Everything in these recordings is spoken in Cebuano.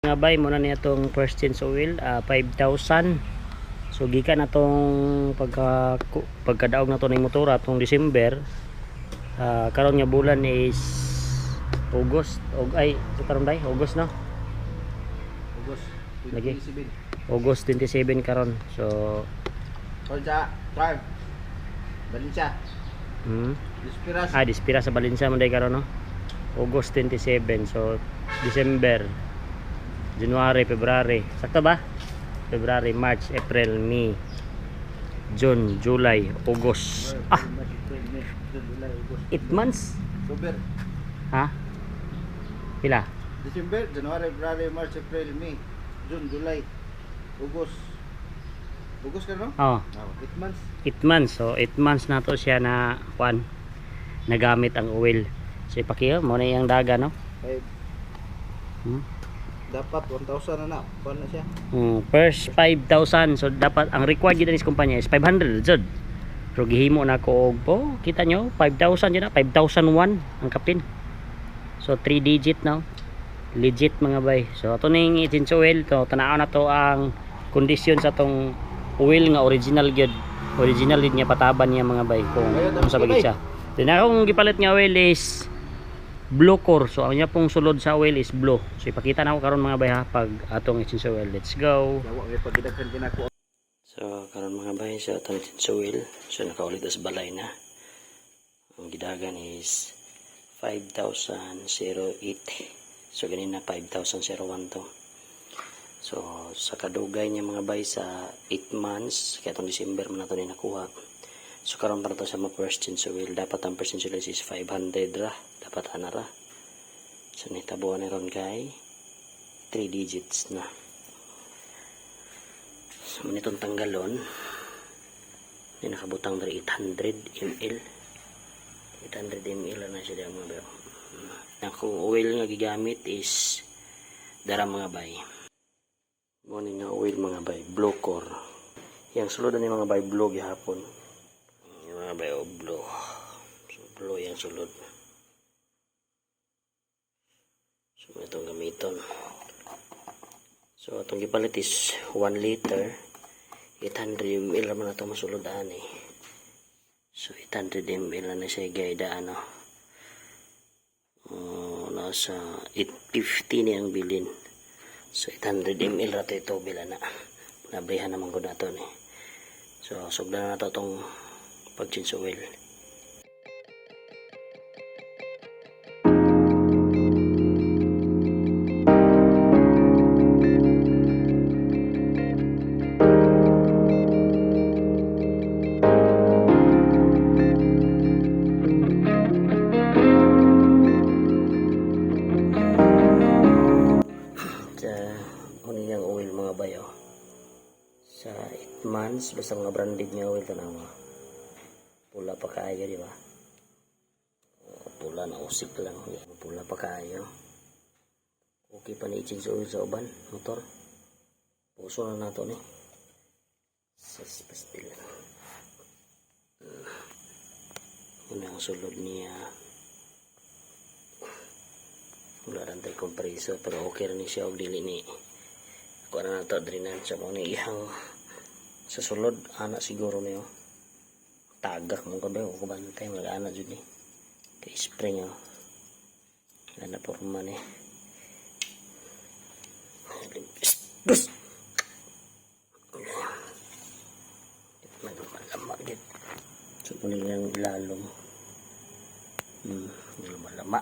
Mga bay, muna niya itong first change oil, 5,000. So gikan na tong pagkadaog na to ng motor atong December. Karon nga bulan is August og ay sa karon day August, no? August Lagi. 27. August 27 karon. So Kon sa Prime. Valencia. Dispiras. Dispira sa Valencia man day karon, no? August 27. So December, January, February. Sakto ba? February, March, April, May, June, July, August. March, April, May, June, July, August. 8 months. October. Ha? Pila? December, January, February, March, April, May, June, July, August. August ka, no? Oh, Oh, 8 months. 8 months. So 8 months na to siya na kuan nagamit ang oil. So ipakiyo mo na iyang daga, no? Five. Dapat 1,000 na na. Kuan na siya. First 5,000. So dapat ang required gyud ni sa kumpanya is 500 jud. Pero gihimo na ko og po, kita nyo 5,000 jud na, 5,001 ang kapin. So 3 digit now. Legit, mga bay. So ato ning i-change oil to, tan-aw na to ang kondisyon sa tong oil nga original gyud. Original din niya pataban niya, mga bay, kung Ayun, kung sa okay, bagay siya. Then akong gipalit nga oil is blue core. So ang niya pong sulod sa oil is blue. So ipakita na ako karon, mga bay, ha, pag atong i-change oil. Let's go. Yawa may pagidaghan kinako. So karon, mga bay, so atong i-change oil. So nakaulit sa balay na. Ang gidagan is 5,008. So ganina 5,001 to. So sa kadugay niya, mga bay, sa 8 months, kaya itong December man nato ni nakuha. So karon para to sa mga first change oil, dapat ang first change oil is 500 ra, dapat ana ra. So nitabuan na ron kay 3 digits na. So man itong tanggalon, ni nakabutang diri 800 ml. 800 ml na siya diyan, mga bay. Ang kung oil nga gigamit is dara, mga bay. Mo ni nga oil, mga bay, blue core. Yang sulod ni, mga bay, blue gihapon. Yung mga bay, oh, blue. So blue yang sulod. So itong gamiton. So atong gipalit is 1 liter. 800 ml man ato masulod ani. So 800 ml na siya gaida ano. Oh, nasa 850 ni ang bilin. So 800 ml ra to ito bila na. Nabrihan naman ko na to ni. So sugdan na to itong pag-change oil. Sa unang oil, mga bayo. Sa 8 months, basta mga branded nga oil, tanawa. Pula pa kaayo, di ba? Oh, pula na usik lang. Pula pa kaayo. Okay pa ni i-change oil sa uban, motor. Puso na nato ni. Sa pastil. Una ang sulod niya. Wala rin tayo kompreso pero okay rin siya og dili ni. Kuha na nato drinan sa mga ni iyang sa sulod ana siguro niyo. Tagak mo ko ba ko bantay mag-ana jud ni. Kay spring, oh. Wala na porma ni. Dus. Malama gid. So kunin lang ilalom. Malama.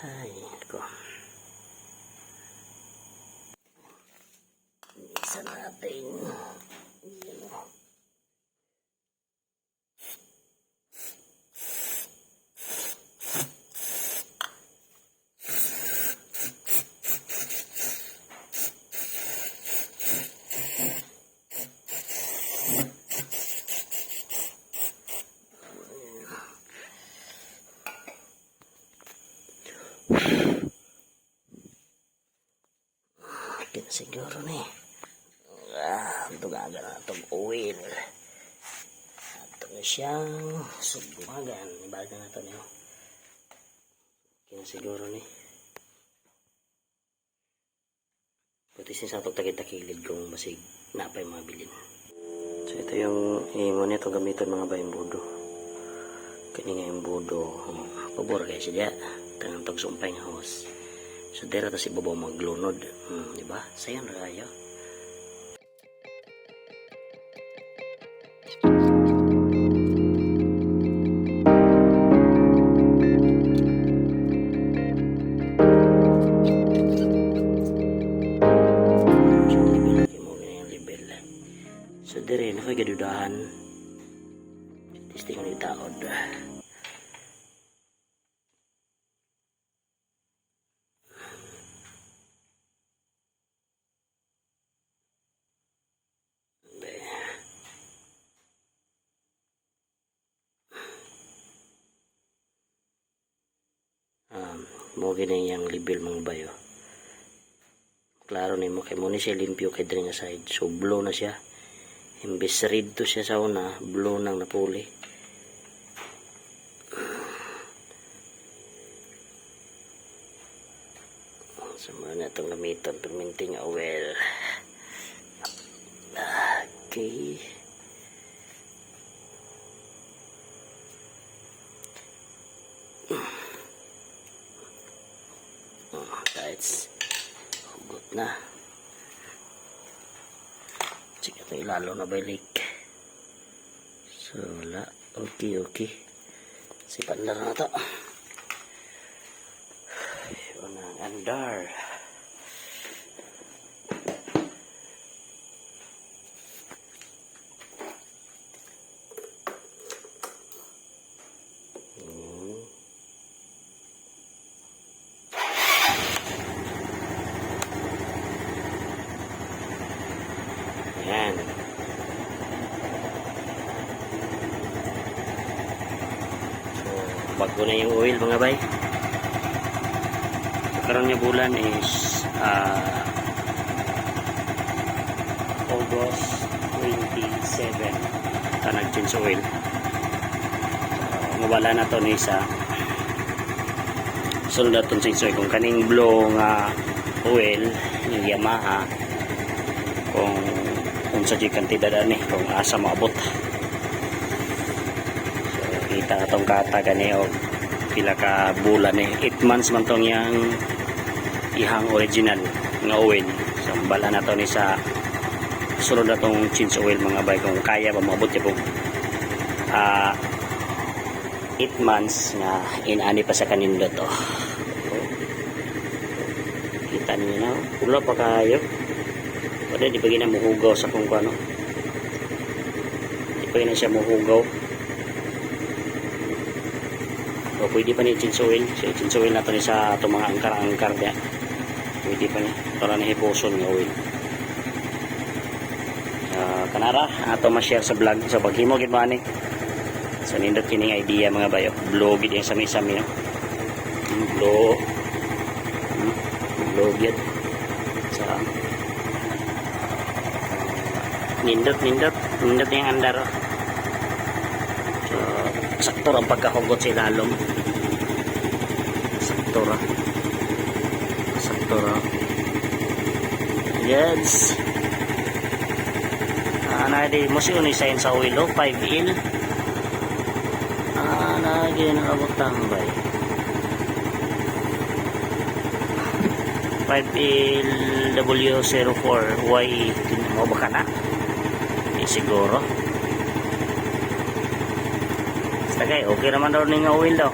Ay, ko. Isa natin. Yan, oh. Okay na siguro ni. Dugagan na itong oil. Ito na siyang sugmagan. Ibalik na natin niyo. Okay na siguro ni. Puti sa atong takid-takilid kung basig napay mga bilin. So ito yung imo nito gamiton, mga bay, imbudo. Kini nga imbudo, pabor kay siya tangang tog sumpay nga hose. So dira ta si ibabaw maglunod. Di ba? Sayon ra kayo. So level kay mo yung level. So dire na koy gadudahan. Testing ni taod. Be. Mo gini yung level, mga bayo. Klaro nimo kay mo ni siya limpyo kay diri nga side. So blue na siya. Imbes red to siya sa una, blue nang napuli. So mo na itong gamiton perminting oil. Okay. Oh, that's hugot na. Check ito ilalo na balik. So wala. Okay. Sipan na na to. Yun ang andar. Yan. So, bago na yung oil, mga bay. So, karon nga bulan is August 27. Ta nag-change oil. So, mabala na to ni sa sunod na itong change oil. Kung kaning blue nga oil, yung Yamaha, kung unsa jud kantidad ani, kung asa maabot. So kita atong kata gani og pila ka bulan ni, 8 months man tong yang ihang original nga oil. So bala na to ni sa sunod na tong change oil, mga bay, kung kaya ba maabot niya kung 8 months nga inani pa sa kanindot to. Kita niyo na pula pa kayo. Wala, di pa gina muhugaw sa kung ano. Di pa gina siya muhugaw. O, pwede pa ni change oil. So, change oil na to ni sa itong mga angkar-angkar niya. Pwede pa ni. Ito na hipuson nga oil. Kanara, ato ma-share sa vlog. So, paghimo gid mo ani. So, nindot kining idea, mga bayo. Blue gid yung sami-sami. No? Blue. Blue gid. So, nindot, nindot. Nindot yung andar. Oh. So, sakto ang pagkahugot sa ilalom. Sakto ra. Sakto ra. Yes. Ah, na di mo siya ni sign sa oil, oh, 5L. Ah, lagi nakabutang bay. 5L W04 Y mo baka na? Di siguro. Basta kay okay naman daw ning oil daw.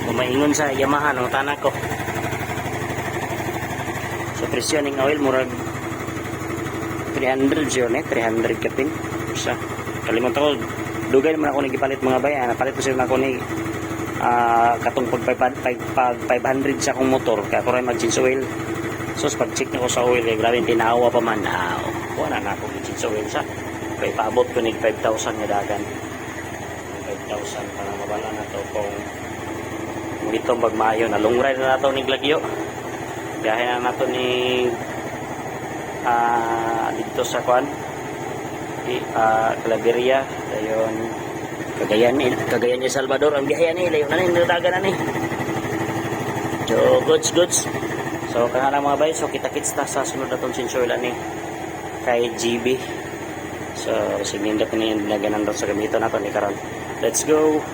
Kung maingon sa Yamaha ng tanak ko. So presyo ning oil murag 300 siya eh, 300 kapin. Sa kalimutan ko, dugay naman ako nagipalit, mga bayan. Napalit ko sila ako ni katong pag 500 sa akong motor kaya ko rin mag-change oil. So pag check na ko sa oil kay grabe tinawa pa man. Wala na ako mag-change oil sa kay paabot ko nig 5,000 nga dagan. 5,000 para mabala na to kung dito bagmayo na long ride na nato ni Glagyo. Biyahe na nato ni dito sa kwan di Claveria, dayon Cagayan, Cagayan ni Salvador ang biyahe ni layo na ni dagan na ni. So goods goods. So So kana lang, mga bay, so kita-kits ta sa sunod natong change oil ani kay GB. So sige, nindot ni naganan sa gamito nato ni karon. Let's go.